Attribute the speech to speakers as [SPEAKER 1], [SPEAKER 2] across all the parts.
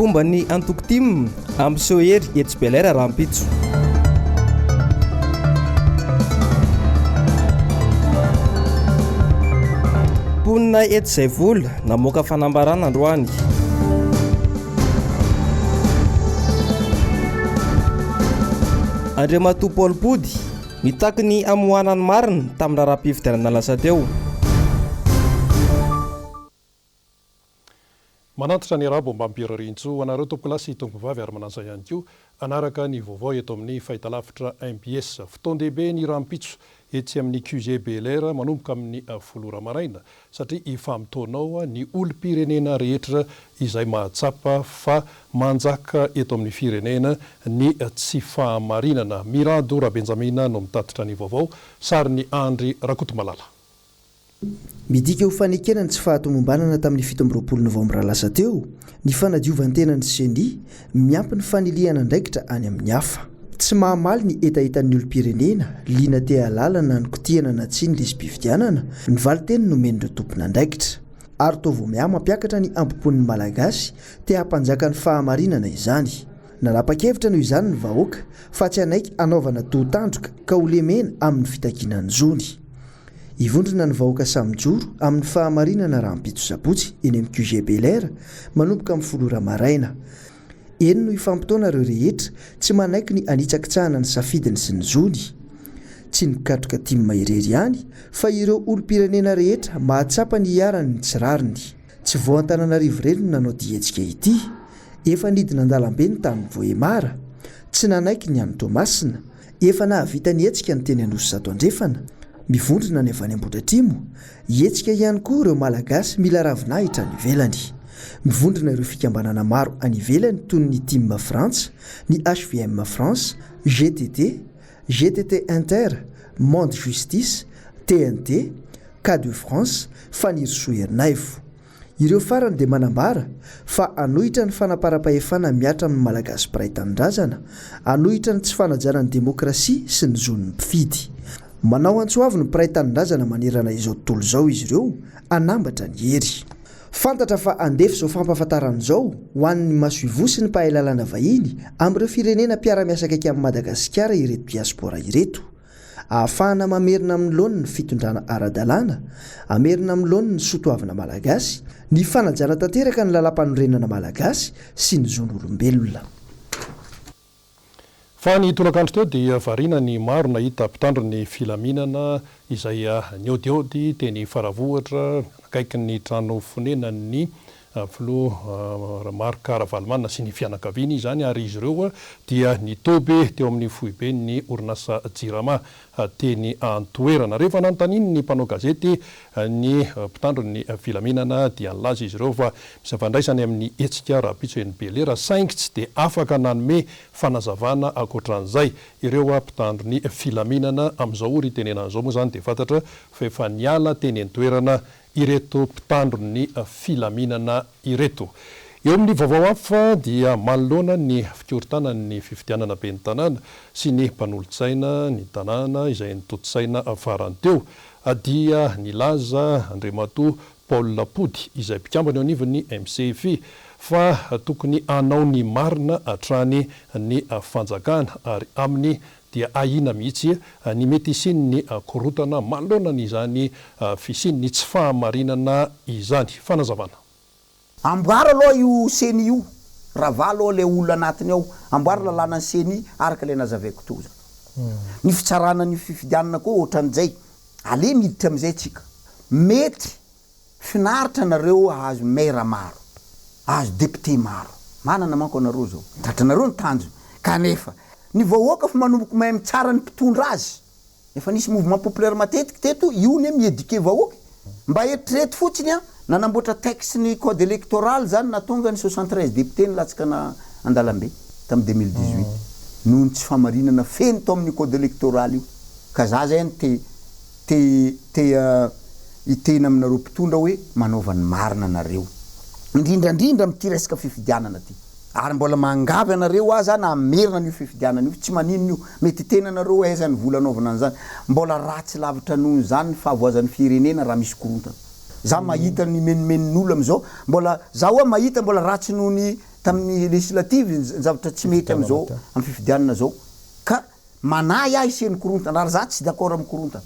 [SPEAKER 1] Mpomba ny antoko tim hampiseho hery etsy Bel'Air rahampitso. Mponina etsy Zaivola namoaka fanambarana androany. Andriamatoa Paul Pody mitaky ny hamoahana ny marina tamin'ny raharaham-pifidianana lasa teo.
[SPEAKER 2] Manantitra ny arabo mbam-pirariantsoa ho anareo tompokolahy sy tompokovavy ary manasa ihany koa hanaraka ny vaovao eto amin'ny fahitalavitra mbs. Fotoan-dehibe ny rahampitso etsy amin'ny QG Bel'Air manomboka amin'ny folo ora maraina satria hifamotoana ao ny olom-pirenena rehetra izay mahatsapa fa manjaka eto amin'ny firenena ny tsy fahamarinana. Mirado Rabenjamina no mitatitra ny vaovao, sarin'i Andry Rakotomalala.
[SPEAKER 3] Midika ho fanekena ny tsy fahatomombanana tamin'ny 27 novambra lasa teo ny fanadiovan-tenan'ny Ceni, miampy ny fanilihana andraikitra any amin'ny hafa. Tsy mahamaly ny hetahetan'ny olom-pirenena liana te hahalala na nikotihana na tsia ny lisi-pifidianana ny valinteny nomen'ireo tompon'andraikitra. Ary toa vao miha mampiakatra ny hambom-pon'ny Malagasy te hampanjaka ny fahamarinana izany. Nanapa-kevitra noho izany ny vahoaka fa tsy hanaiky hanaovana toho-tandroka ka ho lemena amin'ny fitakiana ny zony. Hivondrona ny vahoaka samy mijoro amin'ny fahamarinana rahampitso sabotsy eny amin'ny QG Bel'Air manomboka amin'ny folo ora maraina. Eny no hifampitaona ireo rehetra tsy manaiky ny hanitsakitsahana ny safidiny sy ny zony. Tsy ny mpikatroka tim irery ihany fa ireo olom-pirenena rehetra mahatsapa ny iharan'ny tsy rariny. Tsy vao Antananarivo irery no nanao ity hetsika ity. Efa nidina an-dalambe ny tany Vohemar. Tsy nanaiky ny any Toamasina. Efa nahavita ny hetsika ny teny Anosizato Andrefana, mivondrona ny avy any Ambohidratrimo, hihetsika ihany koa ireo Malagasy mila ravinahitra any ivelany. Mivondrona ireo fikambanana maro any ivelany toy ny Tim Frantsa, ny HVM France, gtt, gtt Inter, Monde Justice, TNT, Cas de France, Fanirisoa Ernaivo. Ireo farany dia manambara fa hanohitra ny fanaparam-pahefana mihatra amin'ny Malagasy mpiray tanindrazana, hanohitra ny tsy fanajana ny demokrasia sy ny zon'ny mpifidy. Manao antso avo ny mpiray tanindrazana manerana izao tontolo izao izy ireo hanambatra ny hery. Fantatra fa handefa izao fampahafantarana izao ho an'ny masoivoho sy ny mpahay lalàna vahiny amin'ireo firenena mpiara-miasa akaiky amin'i Madagasikara ireto diaspora ireto. Ahafahana mamerina amin'ny laoniny ny fitondrana ara-dalàna, hamerina amin'ny laoniny ny soatoavina malagasy, ny fanajana tanteraka ny lalàmpanorenana malagasy sy ny zon'olombelona.
[SPEAKER 2] Fa ny tolakandro teo dia variana ny maro nahita mpitandro ny filaminana izay nihaodihaody teny Faravohitra akaikin'ny trano fonenan'ny Filoha Marc Ravalomanana sy ny fianakaviany izany ary izy ireo dia nitoby teo amin'ny foiben'ny orinasa Jirama teny an-toerana. Rehefa nanontaniany ny mpanao gazety ny mpitandro ny filaminana dia nilaza izy ireo fa misy ifandraisany amin'ny hetsika rahampitso eny Belera saingy tsy dia afaka nanome fanazavana ankoatran'izay ireo mpitandro ny filaminana. Amin'izao ora itenenana izao moa izany dia fantatra fa efa niala teny an-toerana ireto mpitandro ny filaminana ireto. Eo amin'ny vaovao hafa dia manoloana ny fikorontanan'ny fifidianana ben'ny tanàna sy ny mpanolotsaina ny tanàna izay notontosaina farany teo dia nilaza Andriamatoa Paul Pody izay mpikambana eo anivon'ny MCFI fa tokony hanao ny marina hatrany ny fanjakana ary aminy dia ahiana mihitsy ny mety hisian'ny korontana manoloana ny izany fisian'ny tsy fahamarinana izany. Fanazavana.
[SPEAKER 4] Amboaro aloha io ceni io, ravà aloha le olona anatiny ao, amboaro lalàna ny ceni araka le nazavaiko teo zany. Ny fitsarana ny fifidianana koa ohatran'izay, allez miditra amizay tsika. Mety Finaritra nareo ahazo maire maro, ahazo député maro. Manana manko anareo zao. Tratranareo ny tanjona. Kanefa, ny vahoaka fa manomboka mahay mitsara ny mpitondra azy. Efa nisy mouvement populaire matetiky teto, io ne mi-eduquer vahoaka e. Mba eritrereto fotsiny an, nanamboatra texte ny code électoral zany nahatonga ny 73 députés nilatsaka an-dalambe tamin'ny 2018. Noho ny tsy fahamarinana feno tao amin'io code électoral io. Ka za zay an te. Te te hiteny aminareo mpitondra hoe manaova ny marina nareo. Indrindra indrindra amin'ity resaka fifidianana ty. Ary mbola mangavy anareo aza na hamerina an'io fifidianana io, tsy maninona io, mety hiteny anareo hoe aiza ny vola anaovana an'izany. Mbola ratsy lavitra noho izany ny fahavoazan'ny firenena raha misy korontana. Za mahita ny menomenon'olona amin'izao, mbola, za ho'a mahita mbola ratsy noho ny. tamin'ny législative ny zavatra tsy mety amin'izao amin'ny fifidianana zao ka manahy ahy hisian'ny korontana ary za tsy d'accord amin'ny korontana.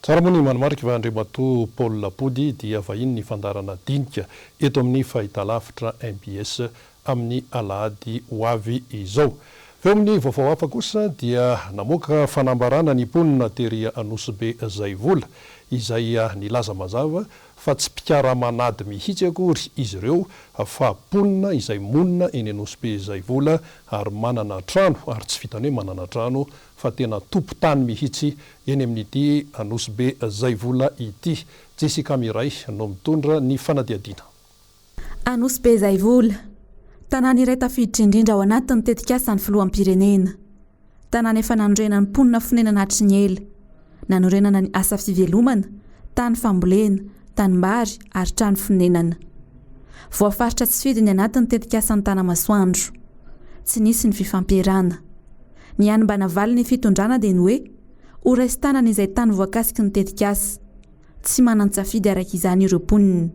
[SPEAKER 2] Tsara moa ny manamarika fa Andriamatoa Paul Pody dia vahinin'ny fandaharana Dinika eto amin'ny fahitalavitra mbs amin'ny alahady ho avy izao. Fa eo amin'ny vaovao hafa kosa dia namoaka fanambarana ny mponina tery Anosibe Zaivola izay nilaza mazava fa tsy mpikaraman'ady mihitsy akory izy ireo fa mponina izay monina eny Anosibe Zaivola ary manana trano ary tsy vitan'ny hoe manana trano fa tena tompon-tany mihitsy eny amin'ity Anosibe Zaivola ity. Jessica Miray no mitondra ny fanadihadiana.
[SPEAKER 5] Anosibe Zaivola, tanàna iray tafiditra indrindra ao anatin'ny tetikasan'ny filoham-pirenena. Tanàna efa nanorenan'ny mponina fonenana hatry ny ela. Nanorenana ny asa fivelomana, tany fambolena, tanimbary ary trano fonenana. Voafaritra tsy fidiny anatin'ny tetikasan'ny Tanamasoandro. Tsy nisy ny fifampierana. Ny hany mba navalin'ny fitondrana dia ny hoe ho raisin-tanana izay tany voakasiky ny tetikasa. Tsy manan-tsafidy araka izany ireo mponina.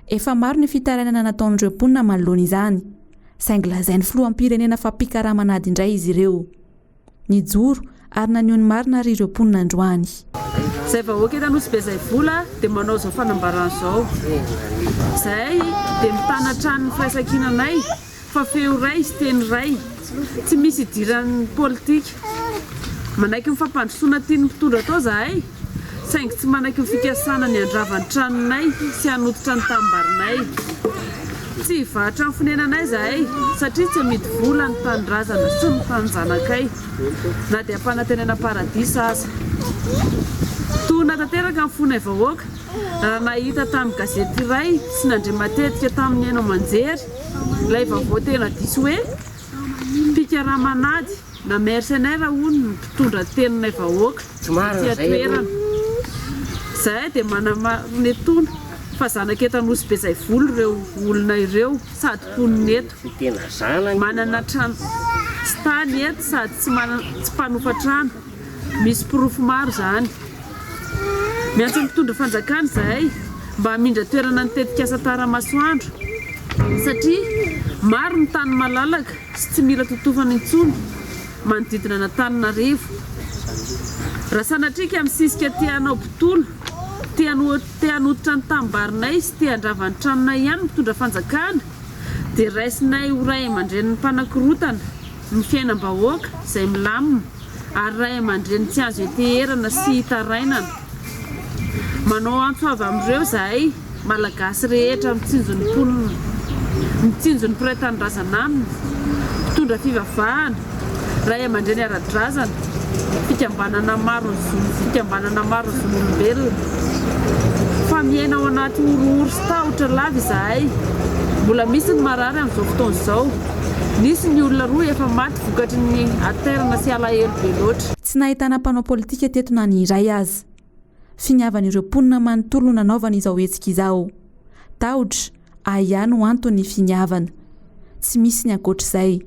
[SPEAKER 5] Efa maro ny fitarainana nataon'ireo mponina manoloana izany, saingy lazain'ny filoham-pirenena fa mpikarama an'ady indray izy ireo. Nijoro ary naneho ny marina àry ireo mponina androany.
[SPEAKER 6] Izay vahoaka eto Anosibe izay vola dia manao izao fanambarana izao. Izahay dia mitana hatrany ny firaisankinanay fa feo iray sy teny iray, tsy misy idiran'ny politika. Manaiky ny fampandrosoana tian'ny mpitondra atao izahay, saingy tsy manaiky ny fikasana ny handrava ny tranonay sy hanototra ny tanimbarinay. Tsy hivarotra ny fonenanay izahay satria tsy amidy vola ny tanindrazana sy ny tanin-janakay, na dia ampanantenaina paradisa aza. Tohina tanteraka ny fonay vahoaka raha nahita tamin'ny gazety iray sy nandre matetika tamin'ny haino aman-jery ilay vaovao tena diso hoe mpikaraman'ady na mercenaire hono ny mpitondra teninay vahoaka aty an-toerana. Izahay dia manamarina etoana fa zanaka eto Anosibe Zaivolo ireo olona ireo sady mponina eto. Manana trano sy tany eto sady tsy mpanofa trano. Misy porofo maro izany. Miantso ny mpitondra fanjakana izahay mba hamindra toerana ny tetikasa Taramasoandro satria maro ny tany malalaka sy tsy mila totofana intsony manodidina an'Antananarivo. Raha sanatria ka misisika te hanao botolo, te te hanototra ny tanimbarinay sy te handrava ny tranonay ihany ny mpitondra fanjakana dia raisinay ho ray aman-drenin'ny mpanakorotana ny fiainam-bahoaka izay milamina ary ray aman-dreny tsy azo ianteherana sy itarainana. Manao antso avo amin'ireo izahay Malagasy rehetra mitsinjo ny mponina, mitsinjo ny mpiray tanindrazana aminy, mpitondra fivavahana, ray aman-dreny ara-drazana, fikambanana maro ny zon'ny fikambanana maro ny zon'olombelona. Fa miaina ao anaty horohoro sy tahotra lava izahay. Mbola misy ny marary amin'izao fotoana izao. Nisy ny olona roa efa maty vokatry ny hatairana sy alahelo be loatra.
[SPEAKER 5] Tsy nahitana mpanao politika teto na ny iray aza. Finiavan'ireo mponina manontolo no nanaovana izao hetsika izao. Tahotra, ahiahy no anton'ny finiavana. Tsy misy ny ankoatr'izay.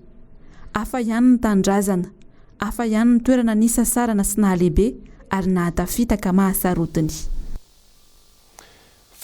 [SPEAKER 5] Hafa ihany ny tanindrazana. Hafa ihany ny toerana nisasarana sy nahalehibe ary nahatafita ka mahasarotiny.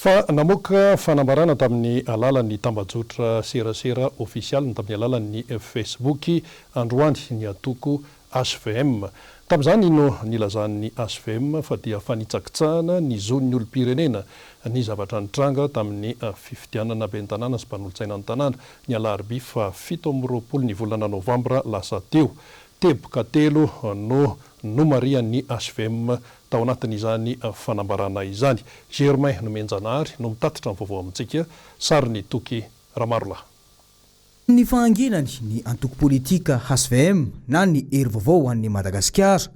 [SPEAKER 2] Fa namoaka fanambarana tamin'ny alalan'ny tambajotra serasera ofisialiny tamin'ny alalan'ny Facebook androany ny antoko hvm. Tamin'izany no nilazan'ny hvm fa dia fanitsakitsahana ny zon'ny olom-pirenena ny zavatra nitranga tamin'ny fifidianana ben'ny tanàna sy mpanolotsaina ny tanàna ny alarobia faha 27 ny volana novambra lasa teo. Teboka telo no nomarihan'ny hvm tao anatin'izany fanambarana izany. Germain Nomenjanahary no mitatitra ny vaovao amintsika, sarin'i Toky Ramarolahy.
[SPEAKER 7] Ny fahanginany ny antoko politika hvm na ny Hery Vaovao ho an'i Madagasikara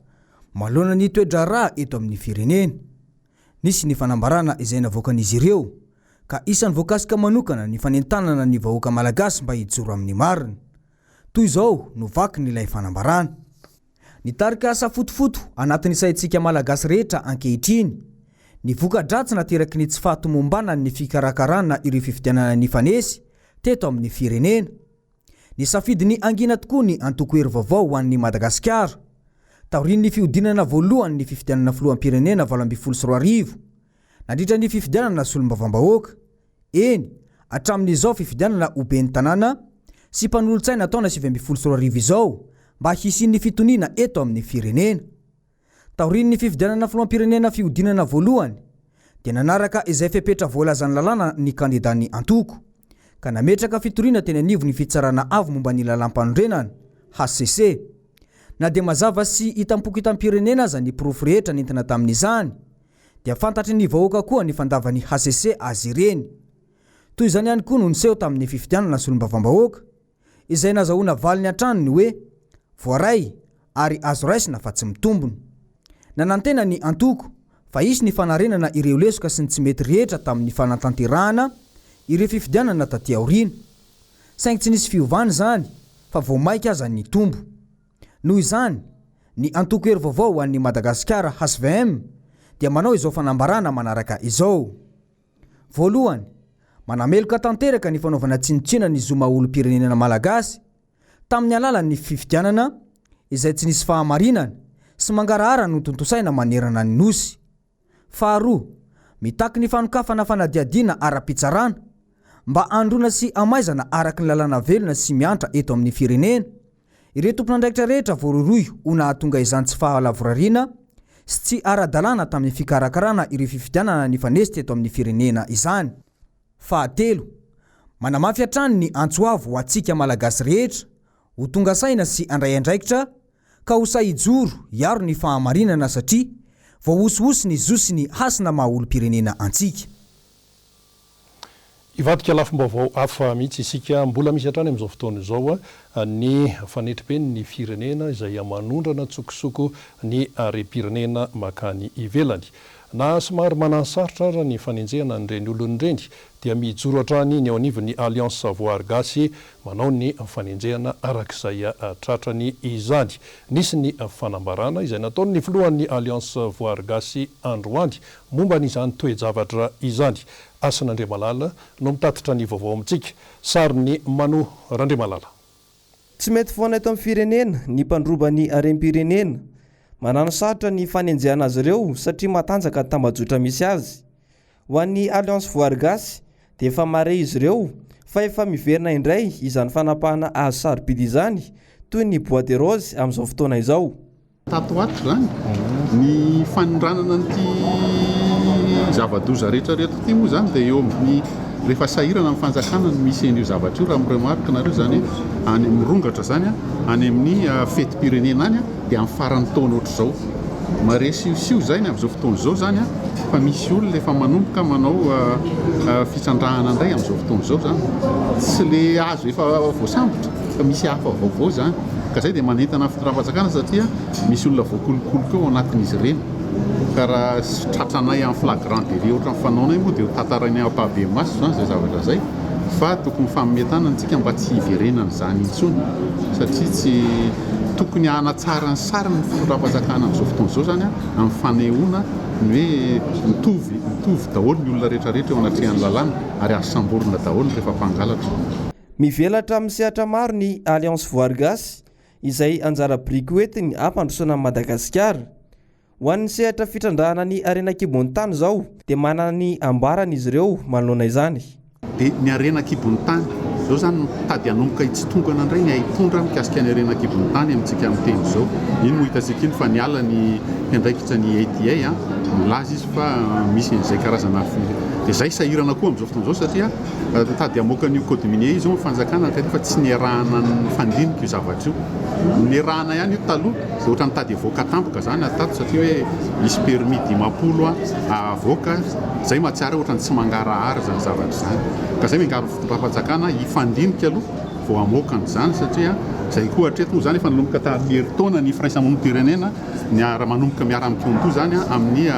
[SPEAKER 7] manoloana ny toe-draharaha eto amin'ny firenena. Nisy ny fanambarana izay navoakan'izy ireo ka isan'ny voakasika manokana ny fanentanana ny vahoaka malagasy mba hijoro amin'ny marina. Toy izao no vakin'ilay fanambarana. Nitarika safotofoto anatin'ny saintsika Malagasy rehetra ankehitriny ny voka-dratsy nateraky ny tsy fahatomombanan'ny fikarakarana ireo fifidianana nifanesy teto amin'ny firenena. Nisafidy ny hangina tokoa ny antoko Hery Vaovao ho an'i Madagasikara, taorian'ny fihodinana voalohany ny fifidianana filoham-pirenena 2018, nandritra ny fifidianana solombavambahoaka. Eny, hatramin'izao fifidianana ho ben'ny tanàna sy mpanolotsaina taona 2019 izao mba hisian'ny fitoniana eto amin'ny firenena. Taorian'ny fifidianana filoham-pirenena fihodinana voalohany dia nanaraka izay fepetra voalazan'ny lalàna ny kandidan'ny antoko, ka nametraka fitoriana teny anivon'ny Fitsarana Avo momba ny Lalàmpanorenana, hcc. Na dia mazava sy hitam-poko hitam-pirenena aza ny porofo rehetra nentina tamin'izany, dia fantatry ny vahoaka koa ny fandavan'ny hcc azy ireny. Toy izany ihany koa no niseho tamin'ny fifidianana solombavambahoaka, izay nazahoana valiny hatrany ny hoe voaray ary azo raisina fa tsy mitombina. Nanantena ny antoko fa hisy ny fanarenana ireo lesoka sy ny tsy mety rehetra tamin'ny fanatanterahana ireo fifidianana taty aoriana. Saingy tsy nisy fiovana izany fa vao mainka aza nitombo. Noho izany, ny antoko Hery Vaovao ho an'i Madagasikara, hvm, dia manao izao fanambarana manaraka izao. Voalohany, manameloka tanteraka ny fanaovana tsinontsinona ny zo maha olom-pirenena malagasy tamin'ny alalan'ny fifidianana izay tsy nisy fahamarinana sy mangarahara notontosaina manerana ny Nosy. Faharoa, mitaky ny fanokafana fanadihadiana ara-pitsarana mba handroana sy hamaizana araka ny lalàna velona sy miantra eto amin'ny firenena Ireo tompon'andraikitra rehetra voarohirohy ho nahatonga izany tsy fahalavorariana sy tsy ara-dalàna tamin'ny fikarakarana ireo fifidianana nifanesy teto amin'ny firenena izany. Fahatelo, manamafy hatrany ny antso avo ho antsika Malagasy rehetra ho tonga saina sy handray andraikitra ka ho sahy hijoro hiaro ny fahamarinana satria voahosihosy ny zo sy ny hasina maha olom-pirenena antsika.
[SPEAKER 2] Hivadika lafim-baovao hafa mihitsy isika. Mbola misy hatrany amin'izao fotoana izao ny fanetriben'ny firenena izay manondrana an-tsokosoko ny harem-pirenena mankany ivelany. Na somary mananosarotra ara ny fanenjehana an'ireny olona ireny dia mijoro hatrany ny eo anivon'ny Alliance Voahary Gasy manao ny fanenjehana araka izay tratrany izany. Nisy ny fanambarana izay nataon'ny filohan'ny Alliance Voahary Gasy androany momba an'izany toe-javatra izany. Hasina Andriamalala no mitatitra ny vaovao amintsika. Sarin'i Mano Randriamalala.
[SPEAKER 1] Tsy mety foana eto amin'ny firenena ny mpandroba ny harem-pirenena. Manano sarotra ny fanenjehana azy ireo satria matanjaka ny tambajotra misy azy. Ho an'ny Alliance Voary Gasy dia efa mahare izy ireo fa efa miverina indray izany fanapahana hazo sarobidy izany toy ny bois de rose amin'izao fotoana izao.
[SPEAKER 8] Tato ho ato izany, ny fanondranana an'ity zava-doza rehetra rehetra ity moa izany dia eo amin'ny rehefa sahirana ny fanjakana no misy an'io zavatra io raha mi-remarque nareo izany hoe any mirongatra izany any amin'ny fetim-pirenena any dia amin'ny faran'ny taona ohatr'izao. Mahare siosio izay ny amin'izao fotoana izao izany fa misy olona efa manomboka manao fitrandrahana indray amin'izao fotoana izao izany. Tsy le hazo efa voasambotra fa misy hafa vaovao izany. Ka zay dia manentana ny fitondram-panjakana satria misy olona voakolikoly koa ao anatin'izy ireny. Ka raha tratranay en flagrant délit ohatran'ny fanaonay moa dia ho tantarainay ampahibemaso izany izay zavatra izay fa tokony mifanome tanana isika mba tsy hiverenan'izany intsony satria tsy tokony hanatsara ny sariny ny fitondram-panjakana amin'izao fotoana izao izany amin'ny fanehoana ny hoe mitovy mitovy daholo ny olona rehetra rehetra eo anatrehan'ny lalàna ary azo samborina daholo rehefa mpangalatra.
[SPEAKER 1] Mivelatra amin'ny sehatra maro ny Alliance Voary Gasy, izay anjara biriky hoentiny hampandrosoana an'i Madagasikara. Ho an'ny sehatra fitrandrahana ny harena an-kibon'ny tany izao dia manana ny ambarany izy ireo manoloana izany.
[SPEAKER 8] Dia ny harena an-kibon'ny tany. Izao izany mitady hanomboka hitsitongana indray ny haitondra mikasika ny harena an-kibon'ny tany amintsika miteny izao. Iny moa hitantsika iny fa niala ny mpiandraikitra ny ATA, nilaza izy fa misy an'izay karazana dia izay sahirana koa amin'izao fotoana izao satria Mitady hamoaka an'io code minier io izao ny fanjakana kanefa tsy niarahana nifandinika io zavatra io. Niarahana ihany io taloha dia ohatran'ny mitady hivoaka tampoka izany ato tato satria hoe misy permis 50 avoaka, izay mahatsiaro hoe ohatran'ny tsy mangarahara izany zavatra izany. Ka izay miangavy ny fitondram-panjakana hifandinika aloha vao hamoaka an'izany satria izay koa hatreto moa izany efa nanomboka tamin'ny herintaona ny firaisamonim-pirenena niara manomboka miara-mikondo izany amin'ny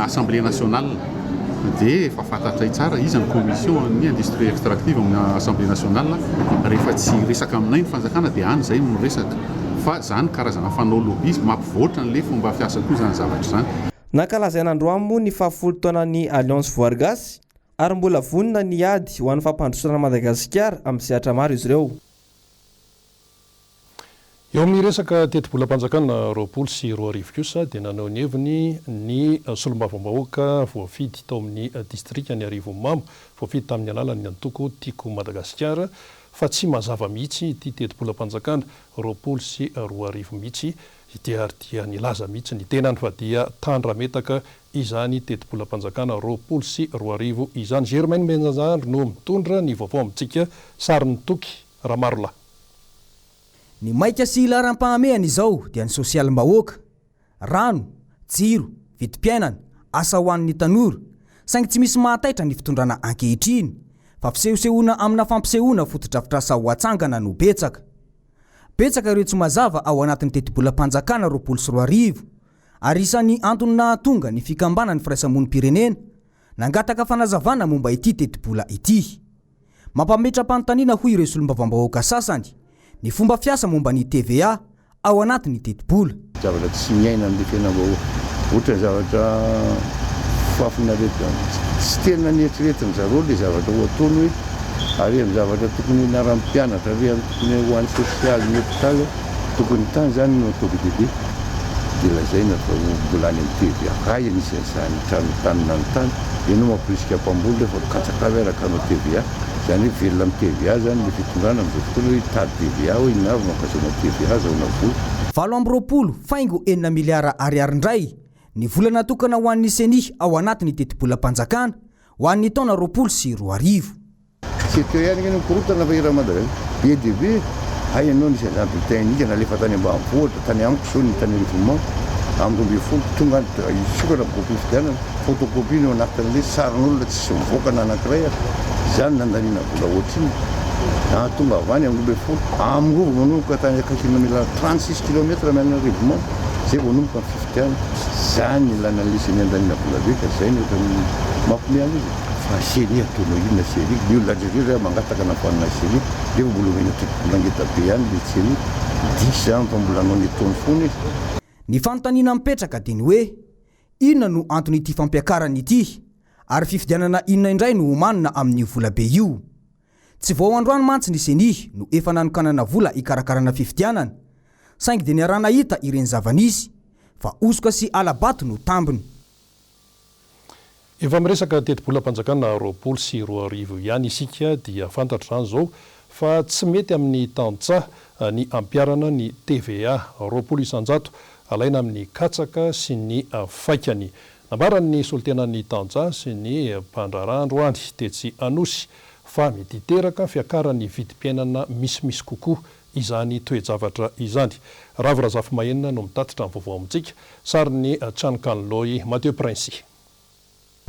[SPEAKER 8] assemblée nationale. Dia efa fantatray tsara iza ny commission ny industrie extractive amin'ny assemblée nationale, rehefa tsy hiresaka aminay ny fanjakana dia any izay no miresaka, fa zany karazana fanao lobby mampivoatra an'le fomba fiasa koa izany zavatra izany.
[SPEAKER 1] Nankalazaina androany moa ny fahafolo taonan'ny Alliance Voary Gasy ary mbola vonona ny hiady ho an'ny fampandrosoana an'i Madagasikara amin'ny sehatra maro izy ireo.
[SPEAKER 2] Eo amin'ny resaka tetibolam-panjakana 2020 kosa dia naneho ny heviny ny solombavambahoaka voafidy tao amin'ny distrikan'i Arivonimamo, voafidy tamin'ny alalan'ny antoko Tiako Madagasikara, fa tsy mazava mihitsy ity tetibolam-panjakana 2020 mihitsy ity ary dia nilaza mihitsy ny tenany fa dia tandrametaka izany tetibolam-panjakana 2020 izany. Germaine Menjanjandry no mitondra ny vaovao amintsika, sarin'i Toky Ramarolahy.
[SPEAKER 7] Ny maika sy laharam-pahamehana izao dia ny sosialim-bahoaka, rano, jiro, vidim-piainana, asa ho an'ny tanora, saingy tsy misy mahataitra ny fitondrana ankehitriny fa fisehosehoana amina fampisehoana fotodrafitrasa ho atsangana no betsaka. Betsaka ireo tsy mazava ao anatin'ny tetibolam-panjakana 2020 ary isan'ny antony nahatonga ny fikambanan'ny firaisamonim-pirenena nangataka fanazavana momba ity tetibola ity. Mampametra-panontaniana hoy ireo solombavambahoaka sasany ny fomba fiasa momba ny TVA ao anatin'ny tetibola.
[SPEAKER 9] Zavatra tsy miaina amin'ilay fiainam-bahoaka. Ohatra zavatra fahafinaretana. Tsy tena nieritreretin-dry zareo ilay zavatra ho ataony hoe ary amin'ny zavatra tokony hianaran'ny mpianatra, ary amin'ny tokony ho an'ny sosialy, ny hopitaly, tokony tany izany no atao be dia be. Dia lazaina fa ho mbola any amin'ny TVA. Hay anisan'izany trano tany nanontany. Ianao mamporisika mpamboly rehefa katsaka avy araka hanao TVA, izany hoe velona amin'ny TVA izany ilay fitondrana amin'izao fotoana hoe hitady TVA hoe inona avy no ankazoana TVA azahoana vola.
[SPEAKER 7] 28,6 miliara ariary indray ny vola natokana ho an'ny Ceni ao anatin'ny tetibolam-panjakana ho an'ny taona 2020.
[SPEAKER 9] Tsy teo ihany ange no korontana fa eran'i Madagasikara be dia be hay ianao nisy an'izany bulletin unique nalefa tany ambanivohitra, tany amiko izao ny tany Arivonimamo, amin'ny 12 tonga any dia hisokatra ny biraom-pifidianana, photocopie no ao anatin'ilay sarin'olona tsisy mivoaka na anankiray ary, izany nandaniana vola ohatrinona, tonga avy any amin'ny 12, amin'ny roa vao manomboka tany akaikin'ny Namilana, 36 kilomètre miala an'Arivonimamo, izay vao hanomboka ny fifidianana, izany ilana an'ilay ceni andaniana vola be ka izay no ohatran'ny mampiomehy an'izy e. Fa ceni ataonao inona ceni? Ny olona indrindra mangataka na vanona ceni nefa mbola omena tetibola ngeda be ihany le ceni. Diso zany fa mbola hanao ny ataony foana izy.
[SPEAKER 7] Ny fanontaniana mipetraka dia ny hoe, inona no anton'ity fampiakarana ity? Ary fifidianana inona indray no homanina amin'io volabe io? Tsy vao androany mantsy ny ceni no efa nanokanana vola hikarakarana fifidianana, saingy dia niaraha-nahita ireny zava-nisy, fa hosoka sy hala-bato no tambiny.
[SPEAKER 2] Efa miresaka tetibolam-panjakana 2020 ihany isika dia fantatra izany izao fa tsy mety amin'ny tantsaha ny hampiharana ny TVA 20% alaina amin'ny katsaka sy ny faikany. Nambaran'ny solontenan'ny tantsaha sy ny mpandraharaha androany tetsy Anosy fa mety hiteraka fiakaran'ny vidim-piainana misimisy kokoa izany toe-javatra izany. Ravo Razafimahenina no mitatitra ny vaovao amintsika. Sarin'i Chan Kanloy, Mathieu Princi.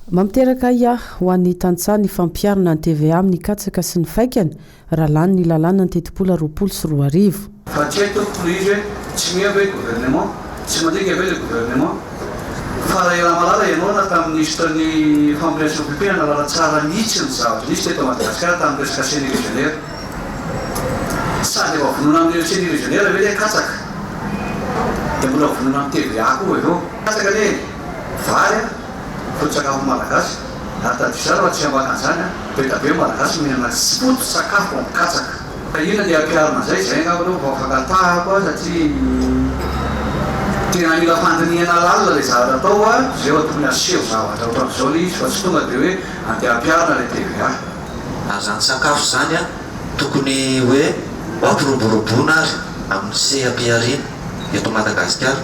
[SPEAKER 10] Mampiteraka ahiahy ho an'ny tantsaha ny fampiharana ny TVA amin'ny katsaka sy ny faikany raha lany ny lalàna ny tetibola 2020.
[SPEAKER 11] Fa tsy hay tompoko le izy hoe tsy miha ve gouvernement, tsy mandringa ve le gouvernement. Fa raha Ramalala ianao na tamin'ny nisy ny fambolena sy ny nahalala tsara mihitsy ny zavatra nisy teto Madagasikara tamin'ny resaka ceni régionnaire. Sady efa vonona amin'ny ceni régionnaire ve le katsaka dia mbola vonona amin'ny TVA koa avy eo. Katsaka anie e! Vary a! Foto-tsakafo malagasy ary tadidio tsara fa tsy ambaka an'izany a! Be da be ny malagasy mihinana foto-tsakafo amin'ny katsaka. Ka inona ny hampiharina an'izay? Izay angamba aloha vao fangatahako a satria tena mila fandinihana lalina ilay zavatra atao a! Izay vao tokony aseho zavatra ohatran'izao ilay izy fa tsy tonga dia hoe andeha hampiharina ilay TVA.
[SPEAKER 12] Ary izany sakafo izany a tokony hoe ho ampiroboroboana ary amin'ny seha-pihariana eto Madagasikara.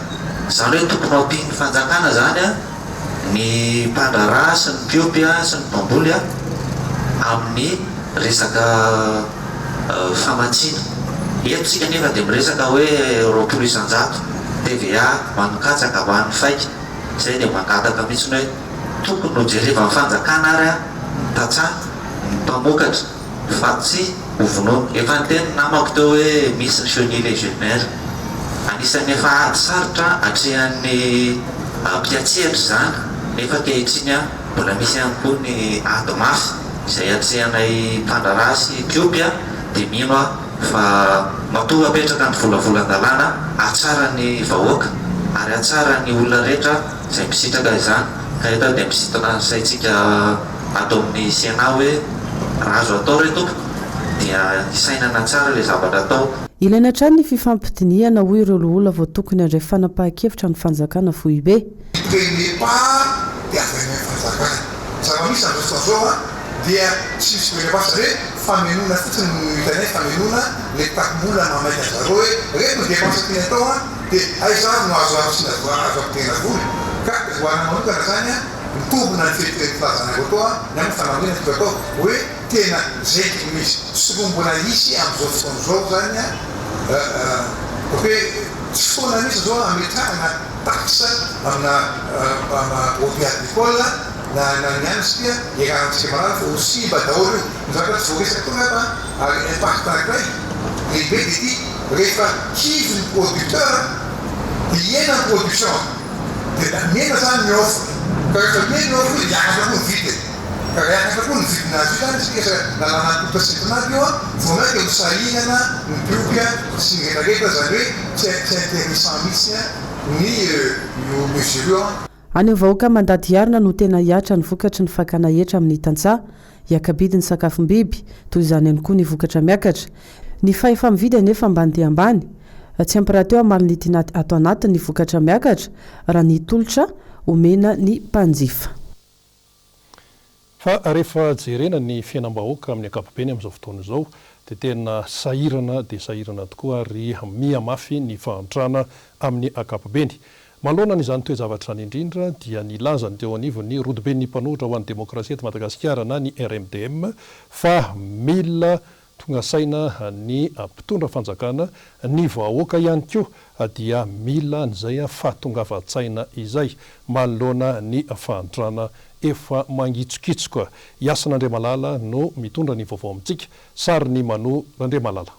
[SPEAKER 12] Izany hoe tokony ho ampian'ny fanjakana izany a ny mpandraharaha sy ny mpiompy sy ny mpamboly amin'ny resaka famatsiana. Eto isika anefa dia miresaka hoe 20% TVA ho an'ny katsaka, ho an'ny faika. Izay dia mangataka mihitsy hoe tokony hojerevan'ny fanjakana ary ny tantsaha, ny mpamokatra fa tsy ho vonoina. Efa niteny ny namako teo hoe misy ny chenille légionnaire. Anisan'ny efa ady sarotra atrehan'ny mpiantsehatra izany nefa ankehitriny mbola misy ihany koa ny ady mafy izay atrehanay mpandraharaha sy mpiompy dia mino aho fa matoa apetraka ny volavolan-dalàna hahatsara ny vahoaka ary hahatsara ny olona rehetra izay misitraka izany ka eto aho dia misintona ny saintsika ato amin'ny Sénat hoe raha azo atao re tompoko dia hisainana tsara ilay zavatra atao.
[SPEAKER 10] Ilaina hatrany ny fifampidinihana, hoy ireo loholona vao tokony handray fanapahan-kevitra ny fanjakana foibe.
[SPEAKER 13] Ny premier pas dia avy any amin'ny fanjakana. Ny zava-misy amin'izao fotoana izao dia tsy misy premier pas izany hoe famenoana fotsiny no hitanay, famenoana ilay takim-bola maha-maika an-dry zareo hoe ireto ny dépense tiany atao dia aiza ary no azo asiana vola, azo ampidirana vola. Ka ho anay manokana izany mitombina ny filazana ireo tao ny amin'ny fanamarinana tokony atao hoe Tena zay tokony ho izy. Tsy tokony mbola hisy amin'izao fotoana izao zany an, hoe tsy fotoana mihitsy izao hametrahana taxe amina produit agricole na na ny any satria iarahantsika mahalala fa ho simba daholo io. Ny zavatra tsy voaresaka koa angamba ary impact anankiray lehibe dia ity, rehefa kivy ny producteur dia hihena ny production dia mihena zany ny offre ka rehefa mihena ny offre dia hiakatra koa ny vidiny. Ka raha hiakatra koa ny vidina azy io zany isika sa lalàna tolotra sy entin'ady io an, vao mainka ho sahirana ny mpiompy an sy ny rehetra rehetra, zany hoe tsy tsy intéressant mihitsy an ny io mesure io an.
[SPEAKER 10] Any amin'ny vahoaka mandady harina no tena hihatra ny vokatry ny fakana hetra amin'ny tantsaha. Hiaka-bidy ny sakafom-biby, toy izany ihany koa ny vokatra miakatra. Ny fahefa-mividy anefa ambany dia ambany. Tsy ampy rahateo hamaly ny tinady ato anatiny ny vokatra miakatra raha ny tolotra omena ny mpanjifa.
[SPEAKER 2] Fa rehefa jerena ny fiainam-bahoaka amin'ny ankapobeny amin'izao fotoana izao dia tena sahirana dia sahirana tokoa ary miha mafy ny fahantrana amin'ny ankapobeny. Manoloana an'izany toe-javatra izany indrindra dia nilaza ny teo anivon'ny Rodoben'ny mpanohitra ho an'ny demokrasia eto Madagasikara na ny RMDM fa mila Tonga saina ny mpitondra fanjakana, ny vahoaka ihany koa dia mila an'izay fahatongavan-tsaina izay manoloana ny fahantrana efa mangitsokitsoka. I Hasina Andriamalala no mitondra ny vaovao amintsika. Sarin'i Mano Randriamalala.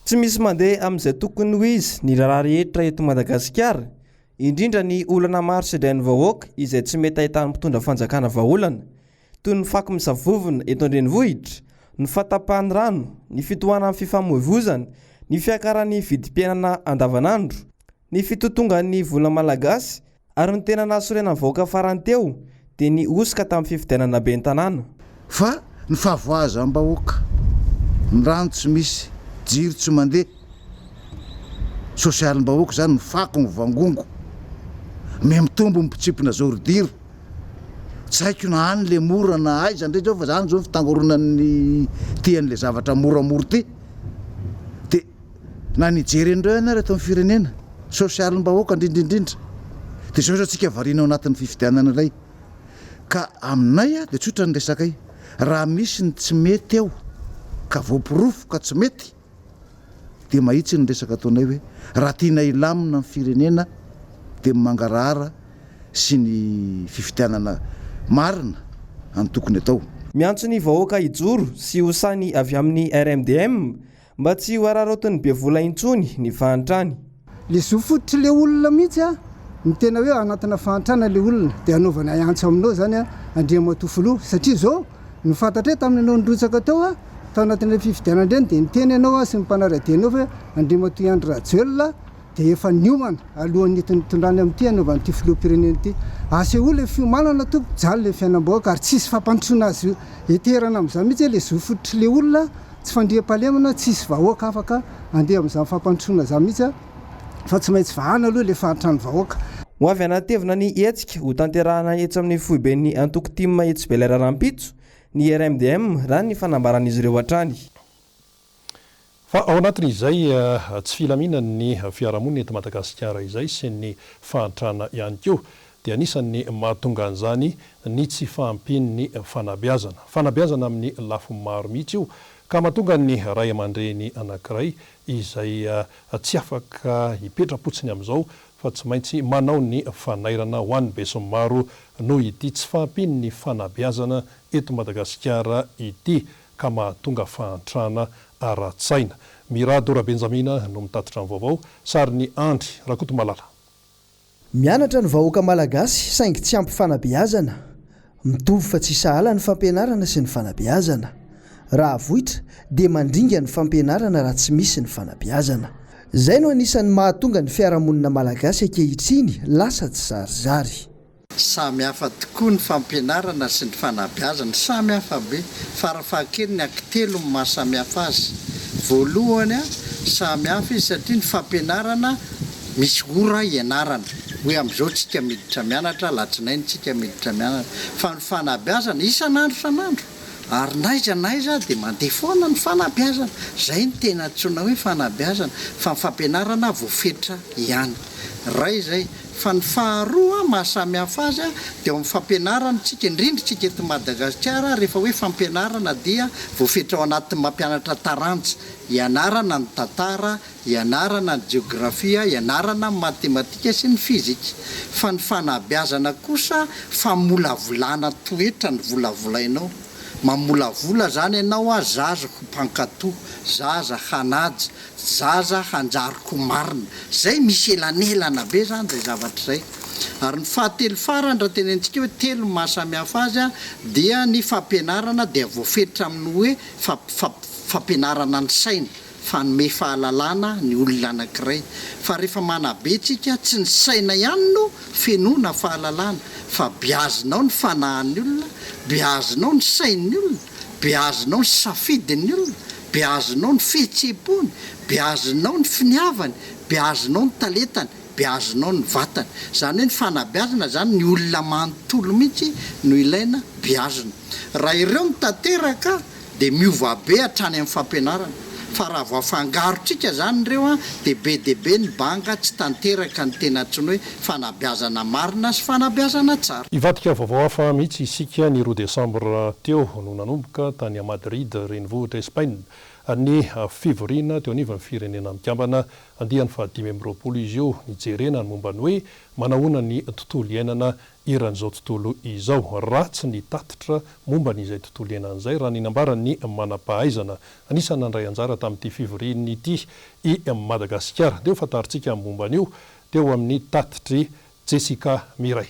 [SPEAKER 1] Tsy misy mandeha amin'izay tokony ho izy ny raharaha rehetra eto Madagasikara, indrindra ny olana maro sedrain'ny vahoaka izay tsy mety ahitan'ny mpitondra fanjakana vahaolana. toy ny fako misavovona eto an-drenivohitra, ny fahatapahan'ny rano, ny fitohanan'ny fifamoivoizana, ny fiakaran'ny vidim-piainana andavanandro, ny fitotongan'ny vola malagasy ary ny tena nahasorena ny vahoaka farany teo dia ny hosoka tamin'ny fifidianana ben'ny tanàna.
[SPEAKER 14] Fa ny fahavoazam-bahoaka, ny rano tsy misy, jiro tsy mandeha, sosialim-bahoaka izany, ny fako mivangongo, mihamitombo ny mpitsipona zaoridira. Tsy haiko na any le mora na aiza ndray zao fa zany zao ny fitangoronan'ny tia an'le zavatra moramora ty. De na nijery an'ireo ihany ary eto amin'ny firenena, sosialim-bahoaka indrindra indrindra. De zao zao tsika variana ao anatin'ny fifidianana indray. Ka aminay de tsotra ny resakay, raha misy ny tsy mety eo ka voaporofo ka tsy mety, dia mahitsy ny resaka ataonay hoe raha tiana hilamina ny firenena dia ny mangarahara sy ny fifidianana marina no tokony atao.
[SPEAKER 1] Miantso ny vahoaka hijoro sy ho sahy ny avy amin'ny RMDM mba tsy ho araraotin'ny be vola intsony ny fahantrany.
[SPEAKER 15] Le zo fototry le olona mihitsy a, ny tena hoe anatina fahantrana le olona de anaovanay antso aminao zany a Andriamatoa Filoha satria zao no fantatray tamin'ny ianao nirotsaka teo a, tao anatin'ireny fifidianana ireny de niteny ianao a sy ny mpanara-dia anao fa Andriamatoa Andry Rajoelina de efa niomana alohan'ny hitondrany amin'ity hanaovany ity filoham-pirenena ity. Asehoy le fiomanana tompoko, mijaly le fiainam-bahoaka ary tsisy fampandrosoana azo heterana amin'izany mihitsy hoe le zo fototry le olona. Tsy fandriampahalemana, tsisy vahoaka afaka andeha amin'izany fampandrosoana izany mihitsy fa tsy maintsy vahana aloha ilay fahantran'ny vahoaka.
[SPEAKER 1] Ho avy hanatevina ny hetsika hotanterahana etsy amin'ny foiben'ny antoko tim etsy Bel'Air rahampitso ny RMDM, raha ny fanambaran'izy ireo hatrany.
[SPEAKER 2] Fa ao anatin'izay tsy filaminan'ny fiarahamonina eto Madagasikara izay sy ny fahantrana ihany koa dia anisan'ny mahatonga an'izany ny tsy fahampian'ny fanabeazana. Fanabeazana amin'ny lafiny maro mihitsy io ka mahatonga ny ray aman-dreny anankiray izay tsy afaka hipetra-potsiny amin'izao fa tsy maintsy manao ny fanairana ho an'ny besinimaro noho ity tsy fahampian'ny fanabeazana eto Madagasikara ity ka mahatonga fahantrana ara-tsaina. Mirado Rabenjamina no mitatitra ny vaovao, sarin'i Andry Rakotomalala.
[SPEAKER 3] Mianatra ny vahoaka malagasy saingy tsy ampy fanabeazana. Mitovy fa tsy sahala ny fampianarana sy ny fanabeazana. Raha avoitra dia mandringa ny fampianarana raha tsy misy ny fanabeazana. Izay no anisan'ny mahatonga ny fiarahamonina malagasy ankehitriny lasa tsy zarizary.
[SPEAKER 16] Samy hafa tokoa ny fampianarana sy ny fanabeazana, samy hafa be, farafahakeliny ankitelo ny maha samy hafa azy. Voalohany, Samy hafa izy satria ny fampianarana misy ora ianarana, hoe amin'izao tsika miditra mianatra, alatsinainy tsika miditra mianatra. Fa ny fanabeazana isan'andro isan'andro ary n'aiza n'aiza dia mandeha foana ny fanabeazana. Izay no tena antsoina hoe fanabeazana fa ny fampianarana voafetra ihany. Iray izay. Fa ny faharoa maha samy hafa azy dia ao amin'ny fampianarana tsika, indrindra tsika eto Madagasikara, rehefa hoe fampianarana dia voafetra ao anatin'ny mampianatra taranja, ianarana ny tantara, ianarana ny jeografia, ianarana ny matematika sy ny fizika. Fa ny fanabeazana kosa famolavolana toetra no volavolainao. Mamolavola zany ianao zaza ho mpankato, zaza hanaja, Zaza hanjary ko marina. Zay misy elanelana be zany zay zavatra zay. Ary ny fahatelo farany raha tenenitsika hoe telo ny maha samy hafa azy dia ny fampianarana dia voafetra amin'ny hoe fampianarana ny saina, fanome fahalalana ny olona anankiray. Fa rehefa manabe tsika tsy ny saina ihany no fenoina fahalalana fa beazinao ny fanahin'ny olona, beazinao ny sain'ny olona, beazinao ny safidin'ny olona, Beazinao ny fihetseham-pony, beazinao ny finiavany, beazinao ny talentany, beazinao ny vatany. Izany hoe ny fanabeazana izany ny olona manontolo mihitsy no ilaina beazina. Raha ireo no tanteraka dia miova be hatrany amin'ny fampianarana. Fa raha vao afangarontsika izany ireo dia be dia be ny banga tsy tanteraka ny tena antsoina hoe fanabeazana marina sy fanabeazana tsara.
[SPEAKER 2] Hivadika vaovao hafa mihitsy isika ny roa desambra teo no nanomboka tany Madrid, renivohitra Espaina, ny fivoriana teo anivon'ny Firenena Mikambana, andiany fahadimy 25 izy io, nijerena ny momba ny hoe manahoana ny tontolo iainana eran'izao tontolo izao. Ratsy ny tatitra momba ny izay tontolo iainana izay, raha ny nambaran'ny manam-pahaizana. Anisan'ny nandray anjara tamin'ity fivoriana ity i Madagasikara. Ndeha ho fantarintsika ny momba an'io teo amin'ny tatitr'i Jessica Miray.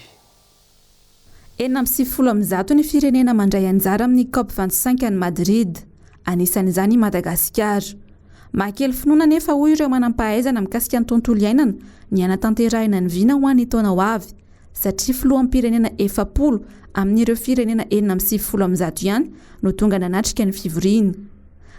[SPEAKER 5] 196 ny firenena mandray anjara amin'ny Cop 25 any Madrid. Anisan'izany i Madagasikara. Mahakely finoana anefa hoy ireo manam-pahaizana mikasika ny tontolo iainana ny hanatanterahina ny vina ho an'ny taona ho avy satria filoham-pirenena 40 amin'ireo firenena 196 ihany no tonga nanatrika ny fivoriana.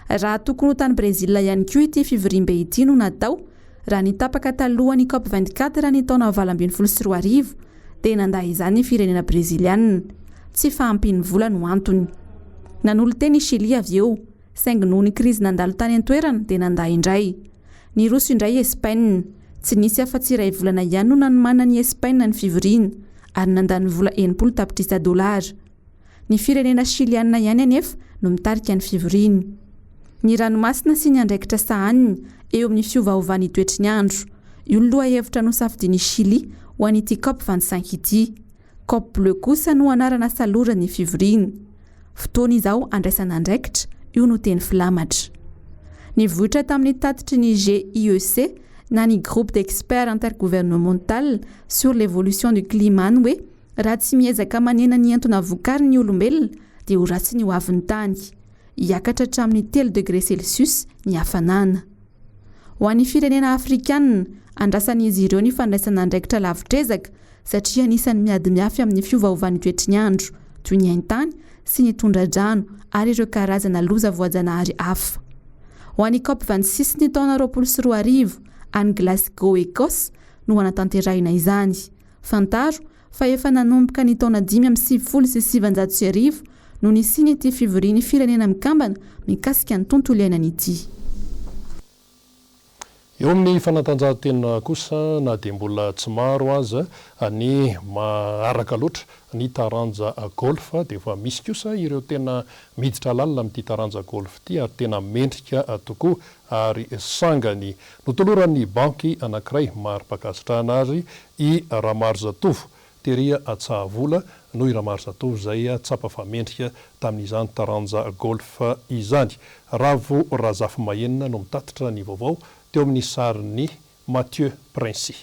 [SPEAKER 5] Raha tokony ho tany Brezila ihany koa ity fivoriambe ity no natao Raha ny tapaka talohan'ny Cop 24 ny taona 2018 dia nandà izany ny firenena breziliana. Tsy fahampian'ny vola no antony. Nanolo-tena i Chili avy eo, saingy noho ny krizy nandalo tany an-toerana dia nandà indray. Niroso indray i Espaina. Tsy nisy afa-tsy iray volana ihany no nanomanan'i Espaina ny fivoriana, ary nandany vola 60 tapitrisa dolara. Ny firenena shiliana ihany anefa no mitarika ny fivoriana. Ny ranomasina sy ny andraikitra sahaniny eo amin'ny fiovaovan'ny toetry ny andro. Io ny lohahevitra nosafidian'i Chili ho an'ity Cop 25 ity. Cop Bleu kosa no anarana saloran'ny fivoriana. Fotoana izao handraisana andraikitra, io no teny filamatra. Nivoitra tamin'ny tatitry ny GIEC na ny Groupe d'Experts Intergouvernemental sur l'Evolution du Climat ny hoe Raha tsy miezaka manena ny entona vokariny ny olombelona dia ho ratsy ny hoavin'ny tany. Hiakatra hatramin'ny telo degré celsius ny hafanana. Ho an'ny firenena afrikanina, andrasan'izy ireo ny fandraisana andraikitra lavitr'ezaka satria anisan'ny miady miafy amin'ny fiovaovan'ny toetry ny andro, toy ny haintany sy ny tondra-drano ary ireo karazana loza voajanahary hafa. Ho an'ny Cop 26 ny taona 2020, any Glasgow, Ecosse, no hanatanterahina izany. Fantaro fa efa nanomboka ny taona 1995 no nisian'ity fivorian'ny Firenena Mikambana mikasika ny tontolo iainana ity.
[SPEAKER 2] Eo amin'ny fanatanjahantena kosa, na dia mbola tsy maro aza ny maharaka loatra ny taranja golf dia efa misy kosa ireo tena miditra lalina amin'ity taranja golf ity ary tena mendrika tokoa ary sangany. Notoloran'ny banky anankiray mari-pankasitrahana azy i Ramarozatovo tery Tsahavola noho i Ramarozatovo izay tsapa fa mendrika tamin'izany taranja golf izany. Ravo Razafimahenina no mitatitra ny vaovao teo amin'ny sarin'i Mathieu Princi.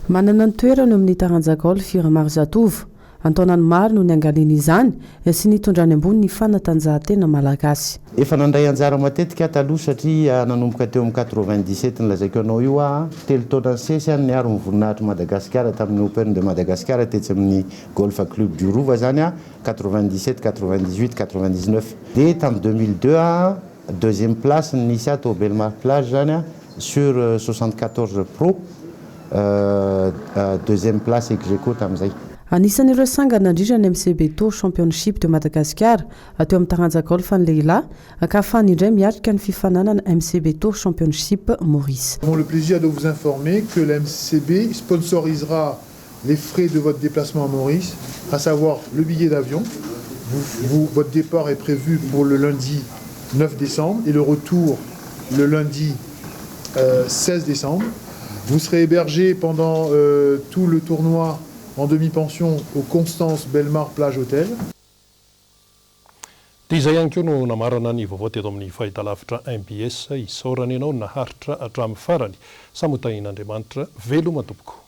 [SPEAKER 10] Manana ny toerany eo amin'ny taranja golf i Ramarozatovo. An-taonany maro no niangaliany izany sy nitondrany ambony ny fanatanjahantena malagasy.
[SPEAKER 17] Efa nandray anjara matetika aho taloha satria nanomboka teo amin'ny 97 nolazaiko anao io aho, telo taona nisesy aho niaro ny voninahitr'i Madagasikara tamin'ny Open de Madagascar tetsy amin'ny Golf Club du Rova izany aho, 97, 98, 99. Dia tamin'ny 2002 aho. Deuxième place ny nisy ahy tao Belmar Plage zany a, sur 74 pro, deuxième place ex aequo tamin'izay.
[SPEAKER 10] Anisan'ireo sangany nandritra ny MCB Tour Championship de Madagascar teo amin'ny taranja golf ny lehilahy ka ahafahany indray miatrika ny fifaninanana MCB Tour Championship Maurice.
[SPEAKER 18] Avons le plaisir de vous informer que la MCB sponsorisera les frais de votre déplacement à Maurice, à savoir le billet d'avion. Vous, votre départ est prévu pour le lundi 9 décembre et le retour le lundi 16 décembre. Vous serez hébergé pendant tout le tournoi en demi-pension au Constance Belmar Plage Hotel.
[SPEAKER 2] Dia izay ihany koa no namarana ny vaovao teto amin'ny fahitalavitra mbs. Isaorana ianao naharitra hatramin'ny farany. Samy ho tahian'Andriamanitra. Veloma tompoko.